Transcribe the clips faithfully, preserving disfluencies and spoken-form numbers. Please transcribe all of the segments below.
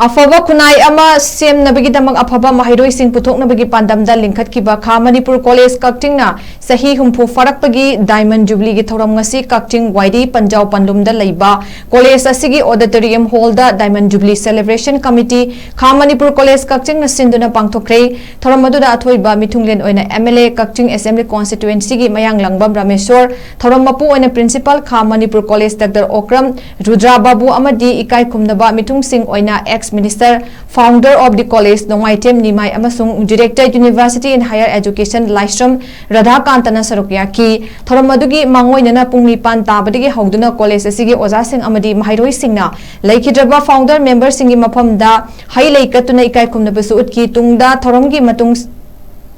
ꯑꯐꯕ ꯈꯨꯟꯅꯥꯏ ꯑꯃ ꯁꯦꯝꯅꯕꯒꯤꯗꯃꯛ ꯑꯐꯕ ꯃꯍꯩꯔꯣꯏꯁꯤꯡ ꯄꯨꯊꯣꯛꯅꯕꯒꯤ ꯄꯥꯟꯗꯝꯗ ꯂꯤꯡꯈꯠꯈꯤꯕ ꯈꯥ ꯃꯅꯤꯄꯨꯔ ꯀꯣꯂꯦꯖ ꯀꯛꯆꯤꯡꯅ ꯆꯍꯤ ꯍꯨꯝꯐꯨ ꯐꯥꯔꯛꯄꯒꯤ ꯗꯥꯏꯃꯟ ꯖꯨꯕꯤꯂꯤꯒꯤ ꯊꯧꯔꯝ ꯉꯁꯤ ꯀꯛꯆꯤꯡ ꯋꯥꯏꯔꯤ ꯄꯟꯖꯥꯎ ꯄꯟꯂꯨꯝꯗ ꯂꯩꯕ ꯀꯣꯂꯦꯖ ꯑꯁꯤꯒꯤ ꯑꯣꯗꯤꯇꯣꯔꯤꯌꯝ ꯍꯣꯜꯗ ꯗꯥꯏꯃꯟ ꯖꯨꯕꯤꯂꯤ ꯁꯦꯂꯦꯕ꯭ꯔꯦꯁꯟ ꯀꯃꯤꯇꯤ ꯈꯥ ꯃꯅꯤꯄꯨꯔ ꯀꯣꯂꯦꯖ ꯀꯛꯆꯤꯡꯅ ꯁꯤꯟꯗꯨꯅ ꯄꯥꯡꯊꯣꯛꯈ꯭ꯔꯦ꯫ ꯊꯧꯔꯝ ꯑꯗꯨꯗ ꯑꯊꯣꯏꯕ ꯃꯤꯊꯨꯡꯂꯦꯟ ꯑꯣꯏꯅ M L A Kakching assembly ꯀꯣꯟꯁꯇꯤꯇ꯭ꯋꯦꯟꯁꯤꯒꯤ ꯃꯌꯥꯡꯂꯥꯡꯕꯝ ꯔꯥꯃꯦꯁꯣꯔ, ꯊꯧꯔꯝ ꯃꯄꯨ ꯑꯣꯏꯅ principal Kha Manipur college doctor Okram Rudra Babu ꯑꯃꯗꯤ ꯏꯀꯥꯏ ꯈꯨꯝꯅꯕ ꯃꯤꯊꯨꯡꯁꯤꯡ ꯑꯣꯏꯅ ex minister, founder of the college ꯅꯣꯡꯃꯥꯏꯊꯦꯝ ꯅꯤꯃꯥꯏ ꯑꯃꯁꯨꯡ Director University and Higher Education ꯂꯥꯏꯁ꯭ꯔꯝ ꯔꯥꯙꯥꯀꯥꯟꯇꯅ ꯁꯔꯨꯛ ꯌꯥꯈꯤ꯫ ꯊꯧꯔꯝ ꯑꯗꯨꯒꯤ ꯃꯥꯡꯑꯣꯏꯅꯅ ꯄꯨꯡ ꯅꯤꯄꯥꯟ ꯇꯥꯕꯗꯒꯤ ꯍꯧꯗꯨꯅ ꯀꯣꯂꯦꯖ ꯑꯁꯤꯒꯤ ꯑꯣꯖꯥꯁꯤꯡ ꯑꯃꯗꯤ ꯃꯍꯩꯔꯣꯏꯁꯤꯡꯅ ꯂꯩꯈꯤꯗ꯭ꯔꯕ founder memberꯁꯤꯡꯒꯤ ꯃꯐꯝꯗ ꯍꯩ ꯂꯩ ꯀꯠꯇꯨꯅ ꯏꯀꯥꯏ ꯈꯨꯝꯅꯕꯁꯨ ꯎꯠꯈꯤ꯫ ꯇꯨꯡꯗ ꯊꯧꯔꯝꯒꯤ ꯃꯇꯨꯡ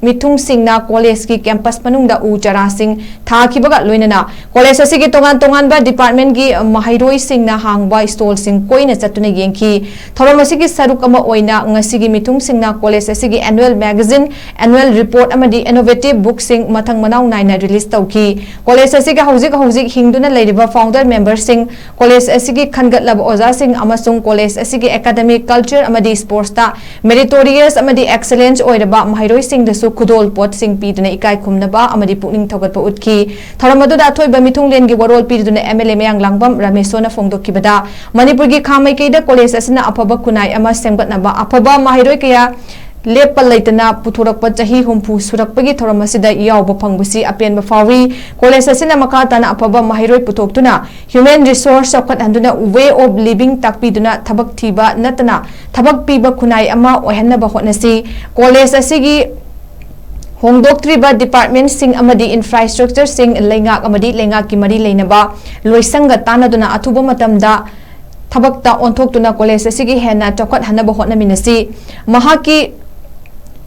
ꯃꯤꯊꯨꯡꯁꯤꯡꯅ ꯀꯣꯂꯦꯖꯀꯤ ꯀꯦꯝꯄꯁ ꯃꯅꯨꯡꯗ ꯎ ꯆꯥꯔꯥꯁꯤꯡ ꯊꯥꯈꯤꯕꯒ ꯂꯣꯏꯅꯅ ꯀꯣꯂꯦꯖ ꯑꯁꯤꯒꯤ ꯇꯣꯉꯥꯟ ꯇꯣꯉꯥꯟꯕ ꯗꯤꯄꯥꯔꯠꯃꯦꯟꯒꯤ ꯃꯍꯩꯔꯣꯏꯁꯤꯡꯅ ꯍꯥꯡꯕ ꯁ꯭ꯇꯣꯜꯁꯤꯡ ꯀꯣꯏꯅ ꯆꯠꯇꯨꯅ ꯌꯦꯡꯈꯤ꯫ ꯊꯧꯔꯝ ꯑꯁꯤꯒꯤ ꯁꯔꯨꯛ ꯑꯃ ꯑꯣꯏꯅ ꯉꯁꯤꯒꯤ ꯃꯤꯊꯨꯡꯁꯤꯡꯅ ꯀꯣꯂꯦꯖ ꯑꯁꯤꯒꯤ annual magazine, annual report ꯑꯃꯗꯤ innovative bookꯁꯤꯡ ꯃꯊꯪ ꯃꯅꯥꯎ ꯅꯥꯏꯅ ꯔꯤꯂꯤꯖ ꯇꯧꯈꯤ꯫ ꯀꯣꯂꯦꯖ ꯑꯁꯤꯒ ꯍꯧꯖꯤꯛ ꯍꯧꯖꯤꯛ ꯍꯤꯡꯗꯨꯅ ꯂꯩꯔꯤꯕ founder memberꯁꯤꯡ, ꯀꯣꯂꯦꯖ ꯑꯁꯤꯒꯤ ꯈꯟꯒꯠꯂꯕ ꯑꯣꯖꯥꯁꯤꯡ ꯑꯃꯁꯨꯡ ꯀꯣꯂꯦꯖ ꯑꯁꯤꯒꯤ academic, culture ꯑꯃꯗꯤ sportsꯇ meritorious ꯑꯃꯗꯤ excellence ꯑꯣꯏꯔꯕ ꯃꯍꯩꯔꯣꯏꯁꯤꯡꯗꯁꯨ ꯈꯨꯗꯣꯜ ꯄꯣꯠꯁꯤꯡ ꯄꯤꯗꯨꯅ ꯏꯀꯥꯏ ꯈꯨꯝꯅꯕ ꯑꯃꯗꯤ ꯄꯨꯛꯅꯤꯡ ꯊꯧꯒꯠꯄ ꯎꯠꯈꯤ꯫ ꯊꯧꯔꯝ ꯑꯗꯨꯗ ꯑꯊꯣꯏꯕ ꯃꯤꯊꯨꯡꯂꯦꯟꯒꯤ ꯋꯥꯔꯣꯜ ꯄꯤꯗꯨꯅ ꯑꯦꯝ ꯑꯦꯜ ꯑꯦ ꯃꯌꯥꯡꯂꯥꯡꯕꯝ ꯔꯥꯃꯦꯁꯣꯅ ꯐꯣꯡꯗꯣꯛꯈꯤꯕꯗ, ꯃꯅꯤꯄꯨꯔꯒꯤ ꯈꯥ ꯃꯥꯏꯀꯩꯗ ꯀꯣꯂꯦꯖ ꯑꯁꯤꯅ ꯑꯐꯕ ꯈꯨꯟꯅꯥꯏ ꯑꯃ ꯁꯦꯝꯒꯠꯅꯕ ꯑꯐꯕ ꯃꯍꯩꯔꯣꯏ ꯀꯌꯥ ꯂꯦꯞꯄ ꯂꯩꯇꯅ ꯄꯨꯊꯣꯔꯛꯄ ꯆꯍꯤ ꯍꯨꯝꯐꯨ ꯁꯨꯔꯛꯄꯒꯤ ꯊꯧꯔꯝ ꯑꯁꯤꯗ ꯌꯥꯎꯕ ꯐꯪꯕꯁꯤ ꯑꯄꯦꯟꯕ ꯐꯥꯎꯏ꯫ ꯀꯣꯂꯦꯖ ꯑꯁꯤꯅ ꯃꯈꯥ ꯇꯥꯅ ꯑꯐꯕ ꯃꯍꯩꯔꯣꯏ ꯄꯨꯊꯣꯛꯇꯨꯅ human resource ꯆꯥꯎꯈꯠꯍꯟꯗꯨꯅ way of living ꯇꯥꯛꯄꯤꯗꯨꯅ ꯊꯕꯛ ꯊꯤꯕ ꯅꯠꯇꯅ ꯊꯕꯛ ꯄꯤꯕ ꯈꯨꯟꯅꯥꯏ ꯑꯃ ꯑꯣꯏꯍꯟꯅꯕ ꯍꯣꯠꯅꯁꯤ꯫ ꯀꯣꯂꯦꯖ ꯑꯁꯤꯒꯤ ꯍꯣꯡꯗꯣꯛꯇ꯭ꯔꯤꯕ ꯗꯤꯄꯥꯔꯠꯃꯦꯟꯁꯤꯡ ꯑꯃꯗꯤ ꯏꯟꯐ꯭ꯔꯥꯁ꯭ꯇ꯭ꯔꯛꯆꯔꯁꯤꯡ ꯂꯩꯉꯥꯛ ꯑꯃꯗꯤ ꯂꯩꯉꯥꯛꯀꯤ ꯃꯔꯤ ꯂꯩꯅꯕ ꯂꯣꯏꯁꯪꯒ ꯇꯥꯟꯅꯗꯨꯅ ꯑꯊꯨꯕ ꯃꯇꯝꯗ ꯊꯕꯛꯇ ꯑꯣꯟꯊꯣꯛꯇꯨꯅ ꯀꯣꯂꯦꯖ ꯑꯁꯤꯒꯤ ꯍꯦꯟꯅ ꯆꯥꯎꯈꯠꯍꯟꯅꯕ ꯍꯣꯠꯅꯃꯤꯟꯅꯁꯤ꯫ ꯃꯍꯥꯛꯀꯤ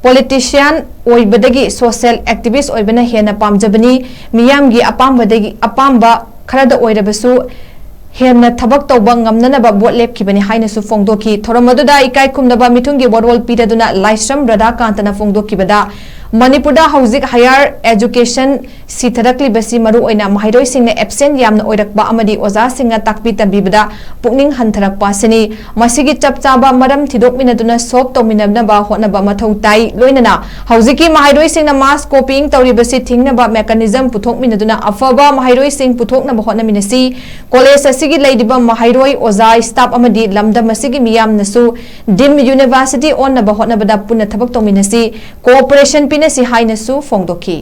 politician ꯑꯣꯏꯕꯗꯒꯤ social activist ꯑꯣꯏꯕꯅ ꯍꯦꯟꯅ ꯄꯥꯝꯖꯕꯅꯤ꯫ ꯃꯤꯌꯥꯝꯒꯤ ꯑꯄꯥꯝꯕꯗꯒꯤ, ꯑꯄꯥꯝꯕ ꯈꯔꯗ ꯑꯣꯏꯔꯕꯁꯨ ꯍꯦꯟꯅ ꯊꯕꯛ ꯇꯧꯕ ꯉꯝꯅꯅꯕ ꯚꯣꯠ ꯂꯦꯞꯈꯤꯕꯅꯤ ꯍꯥꯏꯅꯁꯨ ꯐꯣꯡꯗꯣꯛꯈꯤ꯫ ꯊꯧꯔꯝ ꯑꯗꯨꯗ ꯏꯀꯥꯏ ꯈꯨꯝꯅꯕ ꯃꯤꯊꯨꯡꯒꯤ ꯋꯥꯔꯣꯜ ꯄꯤꯔꯗꯨꯅ ꯂꯥꯏꯁ꯭ꯔꯝ ꯔꯥꯙꯥꯀꯥꯟꯇꯅ ꯐꯣꯡꯗꯣꯛꯈꯤꯕꯗ, ꯃꯅꯤꯄꯨꯔꯗ ꯍꯧꯖꯤꯛ higher education ꯁꯤꯊꯔꯛꯂꯤꯕꯁꯤ ꯃꯔꯨꯑꯣꯏꯅ ꯃꯍꯩꯔꯣꯏꯁꯤꯡꯅ absent ꯌꯥꯝꯅ ꯑꯣꯏꯔꯛꯄ ꯑꯃꯗꯤ ꯑꯣꯖꯥꯁꯤꯡꯅ ꯇꯥꯛꯄꯤ ꯇꯝꯕꯤꯕꯗ ꯄꯨꯛꯅꯤꯡ ꯍꯟꯊꯔꯛꯄ ꯑꯁꯤꯅꯤ꯫ ꯃꯁꯤꯒꯤ ꯆꯞ ꯆꯥꯕ ꯃꯔꯝ ꯊꯤꯗꯣꯛꯃꯤꯟꯅꯗꯨꯅ solve ꯇꯧꯃꯤꯟꯅꯅꯕ ꯍꯣꯠꯅꯕ ꯃꯊꯧ ꯇꯥꯏ꯫ ꯂꯣꯏꯅꯅ ꯍꯧꯖꯤꯛꯀꯤ ꯃꯍꯩꯔꯣꯏꯁꯤꯡꯅ mass copying ꯇꯧꯔꯤꯕꯁꯤ ꯊꯤꯡꯅꯕ mechanism ꯄꯨꯊꯣꯛꯃꯤꯟꯅꯗꯨꯅ ꯑꯐꯕ ꯃꯍꯩꯔꯣꯏꯁꯤꯡ ꯄꯨꯊꯣꯛꯅꯕ ꯍꯣꯠꯅꯃꯤꯟꯅꯁꯤ꯫ College ꯑꯁꯤꯒꯤ ꯂꯩꯔꯤꯕ ꯃꯍꯩꯔꯣꯏ, ꯑꯣꯖꯥ, staff ꯑꯃꯗꯤ ꯂꯝꯗꯝ ꯑꯁꯤꯒꯤ ꯃꯤꯌꯥꯝꯅꯁꯨ deemed university ꯑꯣꯟꯅꯕ ꯍꯣꯠꯅꯕꯗ ꯄꯨꯟꯅ ꯊꯕꯛ ꯇꯧꯃꯤꯟꯅꯁꯤ꯫ Cooperation ꯄꯤꯅꯁꯤ ꯍꯥꯏꯅꯁꯨ ꯐꯣꯡꯗꯣꯛꯈꯤ꯫